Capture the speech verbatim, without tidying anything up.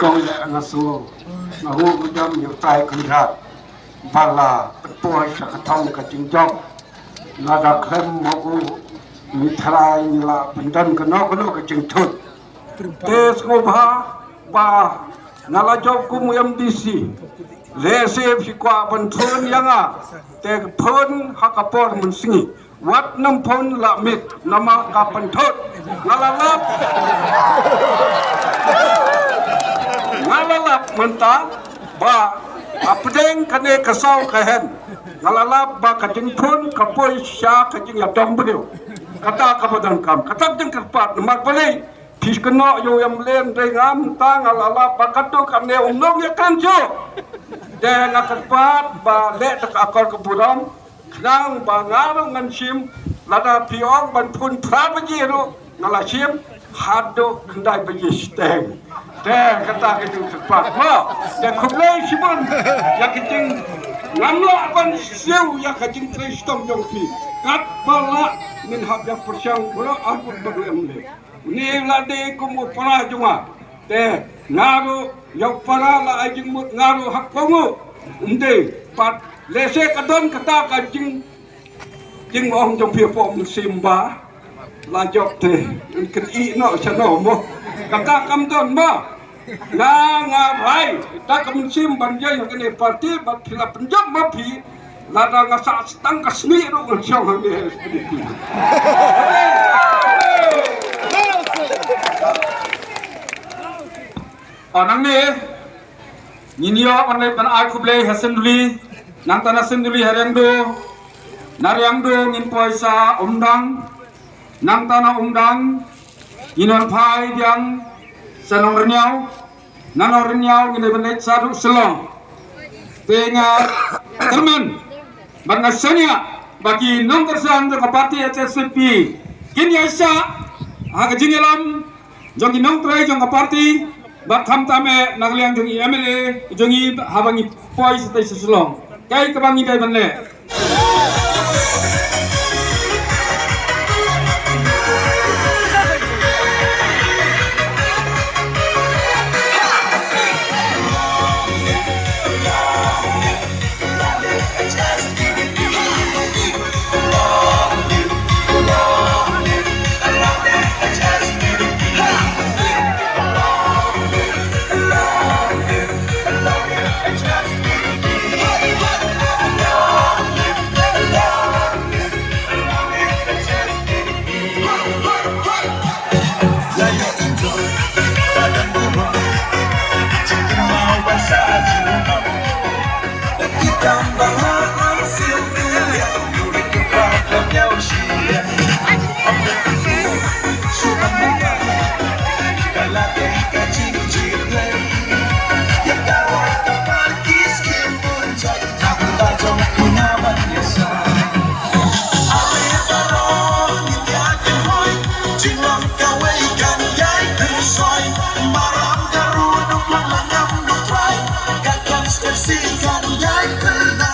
Kong ïa nga sngew nga hu u dam ïa u trai kynrad ba la pynpoi sha ka thong ka jingjop. Lada khlem ma u ngi trai ngi la pyndon kano kano ka jingthut. Te sngewbha ba nga la jop kum u M D C. Lehse phi kwah ban thun ïa nga te thun ha ka por mynsngi. Wat nym phone la miet namar ka pynthut. Nga la lap. Nga la lap mynta ba hapdeng kane ka saw ka hynñiew. Nga la lap ba ka jingthun ka poi sha ka jingïadong briew. Kata kaba donkam. Kata jingkyrpad namar balei. Phi kynnoh ïa u M L A, hynrei nga mynta nga la lap ba katto katne um nong ïa kan shuh. Te nga kyrpad ba leh da ka akor ka burom. Khnang ba nga ruh ngan shim, lada phi ong ban phone phra baje ruh nga la shim haduh khyndai baje shiteng. Te kata ka jingkyrpad mo. Te khublei shibun ïa ka jing, ngam lah ban siew ïa ka jingtrei shitom jong phi. Katba lah ngin hap ïa pyrshang baroh arngut ba dei M L A. Une la dei kum u para jong nga. Te nga ruh ïa u para la ai jingmut nga ruh ha Kongo. Ym dei pat lehse ka don kata ka jing, jingong jong phi hapoh mynsiem ba la jop te yn kynnoh shano mo. Kata kam don ba nga, nga rai da ka mynsiem ban ïa kane party bad phi la pynjop ma phi. Lada nga sah tang ka sngi ruh ngan shong hangne. O nangne ngin ïoh ban leit ban ai khublei ha Senduli. Nangta na Senduli ha Riangdo, na Riangdo ngin poi sha Umdang. Nangta na Umdang ngin wan phai biang sha Nongrynniaw. Na Nongrynniaw ngin dei ban leit sha haduh Shillong. Te nga tyrmen bad nga shaniah ba ki nongkyrshan jong ka party H S P D P kin ïaishah ha ka jingïalam jong ki nongtrei jong ka party bad khamtam eh na ka liang jong i M L A jong i haba ngi poi shatei sha Shillong. Kaei kaba ngi dei ban leh?